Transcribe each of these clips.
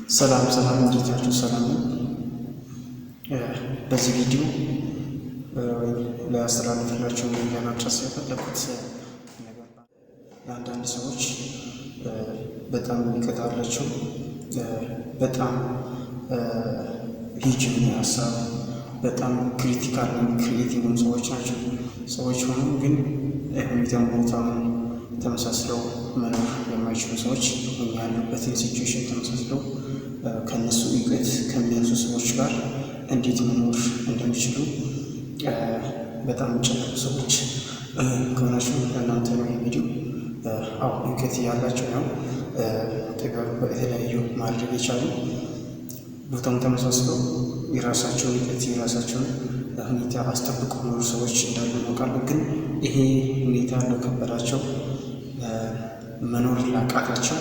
ሰላም ሰላም፣ እንዴት ናችሁ? ሰላም ነው። በዚህ ቪዲዮ ወይም ላስተላልፍላችሁ ወይም ለማድረስ የፈለኩት ነገር ለአንዳንድ ሰዎች በጣም እውቀት አላቸው፣ በጣም ሂጅ የሆነ ሀሳብ፣ በጣም critical ወይም creative የሆኑ ሰዎች ናቸው። ሰዎች ሆነው ግን ሁኔታውን ቦታውን ተመሳስለው መኖር የማይችሉ ሰዎች ወይም ያሉበትን situation ተመሳስለው ከእነሱ እውቀት ከሚያንሱ ሰዎች ጋር እንዴት መኖር እንደሚችሉ በጣም የሚጨነቁ ሰዎች ከሆናችሁ ለእናንተ ነው ቪዲዮ። አዎ፣ እውቀት ያላቸው ነው ጥበብ በተለያዩ ማድረግ የቻሉ፣ ቦታውን ተመሳስለው የራሳቸውን እውቀት የራሳቸውን ሁኔታ አስጠብቆ መኖሩ ሰዎች እንዳሉ እናውቃለን። ግን ይሄ ሁኔታ ለከበዳቸው፣ መኖር ላቃታቸው፣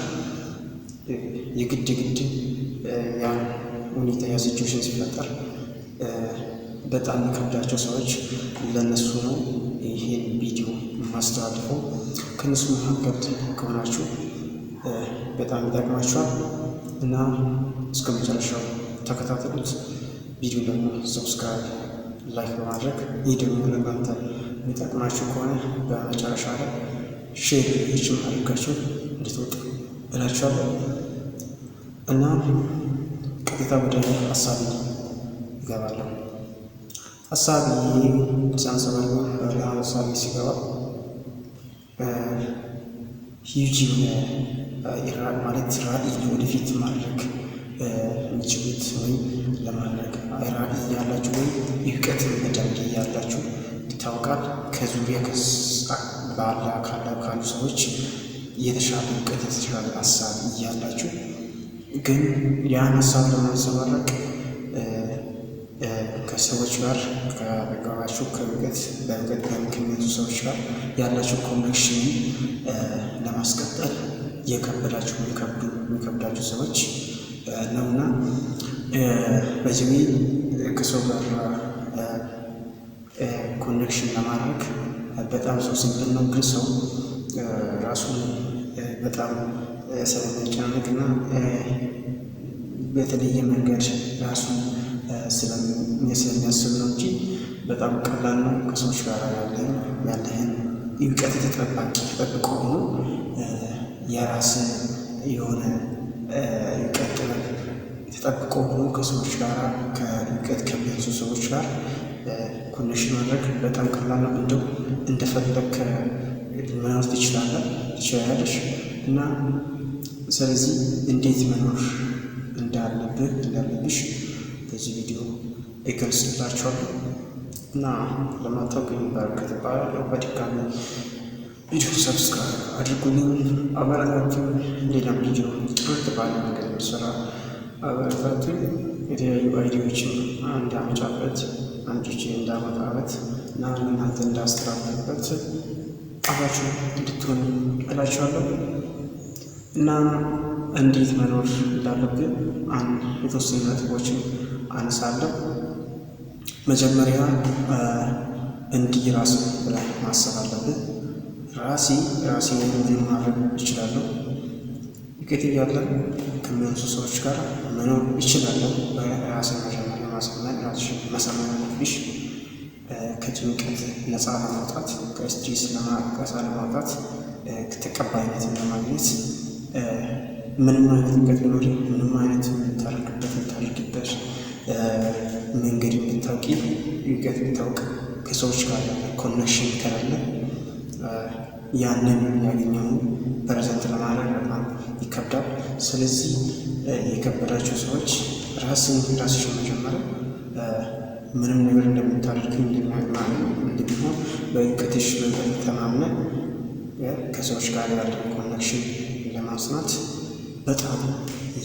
የግድ የግድ ያ ሁኔታ ያ situation ሲፈጠር በጣም የሚከብዳቸው ሰዎች ለእነሱ ነው ይሄን ቪዲዮ የማስተላልፈው። ከእነሱ መካከል ከሆናችሁ በጣም ይጠቅማችኋል እና እስከ መጨረሻው ተከታተሉት። ቪዲዮ ደግሞ subscribe፣ like በማድረግ፣ ይህ ደግሞ ለእናንተ የሚጠቅማችሁ ከሆነ በመጨረሻ ላይ share ችም አድርጋችሁ እንድትወጡ እላችኋለሁ እና ቀጥታ ወደ ሀሳቤ እገባለሁ። ሀሳቤ ሳንሰባርጎ ወደ ሀሳቤ ሲገባ ሂውጅ የሆነ ማለት ራዕይ ወደፊት ማድረግ የሚችሉት ወይም ለማድረግ ራዕይ ያላችሁ ወይም እውቀትን በደንብ ያላችሁ ይታወቃል። ከዙሪያ ባለ ካሉ ሰዎች የተሻለ እውቀት የተሻለ ሀሳብ እያላችሁ ግን ያን ሀሳብ ለማንጸባረቅ ከሰዎች ጋር ከአጠገባችሁ ከእውቀት በእውቀት ከሚያንሱ ሰዎች ጋር ያላችሁ connection ለማስቀጠል የከበዳችሁ የሚከብዳችሁ ሰዎች ነውና በዚህ ከሰው ጋር connection ለማድረግ በጣም ሰው simple ነው፣ ግን ሰው ራሱን በጣም ስለሚያጨናንቅ እና በተለየ መንገድ ራሱን ስለሚያስብ ነው እንጂ በጣም ቀላል ነው። ከሰዎች ጋር ያለህን እውቀት ተጠባቂ ተጠብቆ ሆኖ የራስን የሆነ እውቀት ጥበብ ተጠብቆ ሆኖ ከሰዎች ጋር ከእውቀት ከሚያንሱ ሰዎች ጋር connection ማድረግ በጣም ቀላል ነው። እንደው እንደፈለግ መኖር ትችላለህ፣ ትችላለሽ። እና ስለዚህ እንዴት መኖር እንዳለብህ እንዳለብሽ በዚህ ቪዲዮ እገልጽላችኋለሁ። እና ለማታውቁኝ በረከት እባላለሁ። በድጋሚ ቪዲዮ subscribe አድርጉልኝ፣ አበረታቱኝ። ሌላም ቪዲዮ ጥርት ባለ መንገድ ስራ አበረታቱኝ። የተለያዩ idea ዎችን እንዳመጫበት አምጥቼ እንዳመጣበት እና እናንተ እንዳስተላልፍበት አብራችሁ እንድትሆኑ እላችኋለሁ። እና እንዴት መኖር እንዳለብን አንድ የተወሰኑ ነጥቦችን አነሳለሁ። መጀመሪያ እንዲህ ራስ ብለህ ማሰብ አለብህ። ራሴ ራሴ እንዲህ ማድረግ እችላለሁ። እውቀት እያለ ከሚያንሱ ሰዎች ጋር መኖር እችላለሁ። በራስን መጀመሪያ ማሳመን፣ ራስሽን ማሳመን አለብሽ። ከጭንቀት ነፃ ለማውጣት፣ ከ stress ነፃ ለማውጣት፣ ተቀባይነትን ለማግኘት ምንም አይነት እውቀት ቢኖር፣ ምንም አይነት የምታደርግበት መንገድ ብታውቂ፣ እውቀት ብታውቅ፣ ከሰዎች ጋር ያለ connection ከሌለ ያንን ያገኘውን present ለማድረግ በጣም ይከብዳል። ስለዚህ የከበዳቸው ሰዎች ራስን ራስሽን መጀመሪያ ምንም ነገር እንደምታደርግ እንደሚሆን በእውቀትሽ በእውቀት ተማምነ ከሰዎች ጋር ያለን connection ለማጽናት በጣም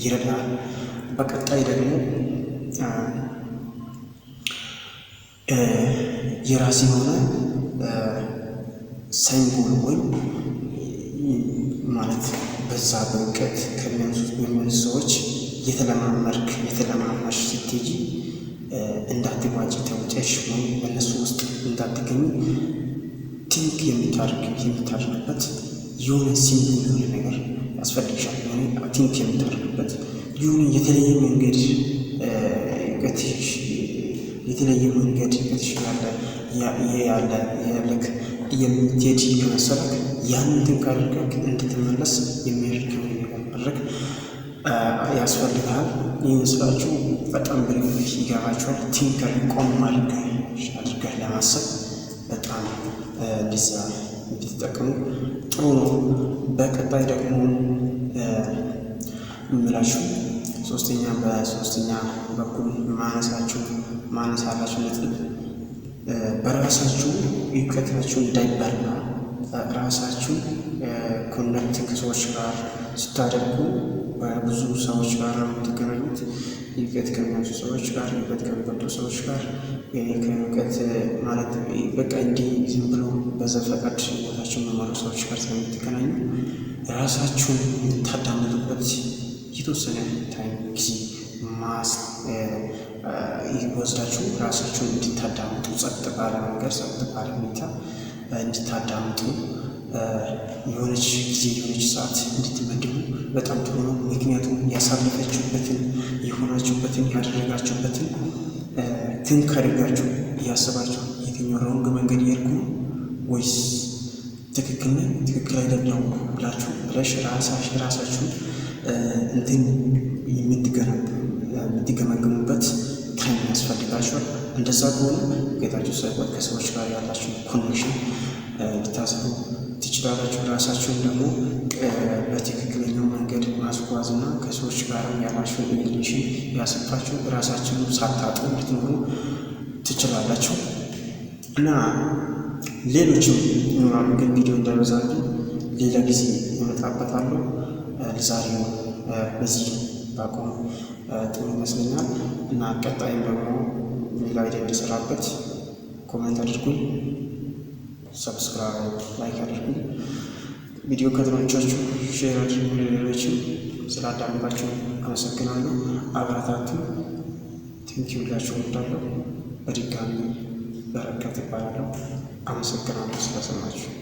ይረዳል። በቀጣይ ደግሞ የራስ የሆነ symbol ወይም ማለት በዛ በእውቀት ከሚያንሱ ሰዎች እየተለማመድክ የተለማመድሽ ስትሄጂ እንዳትዋጪ ተውጨሽ ወይም በእነሱ ውስጥ እንዳትገኝ think የምታደርግበት የሆነ symbol የሆነ ነገር ያስፈልግሻል። የሆነ think የምታደርግበት ይሁን የተለየ መንገድ እውቀትሽ ያለ ያለክ የምትሄድ ከመሰለክ ያንን think አድርገህ እንድትመለስ የሚያደርግ ነገር ማድረግ ያስፈልግሃል። ይህን ስላችሁ በጣም በደንብ ይገባችኋል። Thinker ቆም አድርገህ ለማሰብ በጣም እንደዛ እንድትጠቀሙ ጥሩ ነው። በቀጣይ ደግሞ የምላችሁ በሶስተኛ በኩል ማነሳላችሁ ነጥብ፣ በራሳችሁ እውቀታችሁ እንዳይበላ ራሳችሁ connect ከሰዎች ጋር ስታደርጉ በብዙ ሰዎች ጋር ነው የምትገናኙት። እውቀት ከሚያንሱ ሰዎች ጋር፣ እውቀት ከሚበልጡ ሰዎች ጋር፣ ከእውቀት ማለት በቃ እንዲህ ዝም ብሎ በዘፈቀድ ህይወታቸውን መመሩ ሰዎች ጋር ስለምትገናኙ ራሳችሁን የምታዳምጡበት የተወሰነ time ጊዜ ማስ ወስዳችሁ ራሳችሁን እንድታዳምጡ፣ ጸጥ ባለ መንገድ፣ ጸጥ ባለ ሁኔታ እንድታዳምጡ የሆነች ጊዜ፣ የሆነች ሰዓት እንድትመድቡ በጣም ጥሩ ነው። ምክንያቱም ያሳለፈችሁበትን፣ የሆናችሁበትን፣ ያደረጋችሁበትን think አድርጋችሁ እያሰባችሁ የትኛው wrong መንገድ እየሄድኩ ነው ወይስ ትክክል ነኝ፣ ትክክል አይደለሁም ብላችሁ ብለሽ ራሳችሁ እንትን የምትገመግሙበት time ያስፈልጋችኋል። እንደዛ ከሆነ ጌታችሁ ሳይቆጥ ከሰዎች ጋር ያላችሁ connection ልታሰሩ ትችላላችሁ። ራሳችሁን ደግሞ በትክክለኛው መንገድ ማስጓዝ እና ከሰዎች ጋር ያላችሁን relation ያሰፋችሁ ራሳችሁን ሳታጡ ልትኖሩ ትችላላችሁ። እና ሌሎችም ይኖራሉ፣ ግን ቪዲዮ እንዳይበዛብኝ ሌላ ጊዜ እመጣበታለሁ። ለዛሬው በዚህ ባቆም ጥሩ ይመስለኛል። እና ቀጣይም ደግሞ ሌላ idea እንድሰራበት comment አድርጉኝ፣ subscribe፣ like አድርጉኝ። ቪዲዮ ከተመቻችሁ share አድርጉ ለሌሎችም። ስላዳመጣችሁ አመሰግናለሁ። አበረታቱ። Thank you ላችሁ እወዳለሁ። በድጋሚ በረከት እባላለሁ። አመሰግናለሁ ስለሰማችሁ።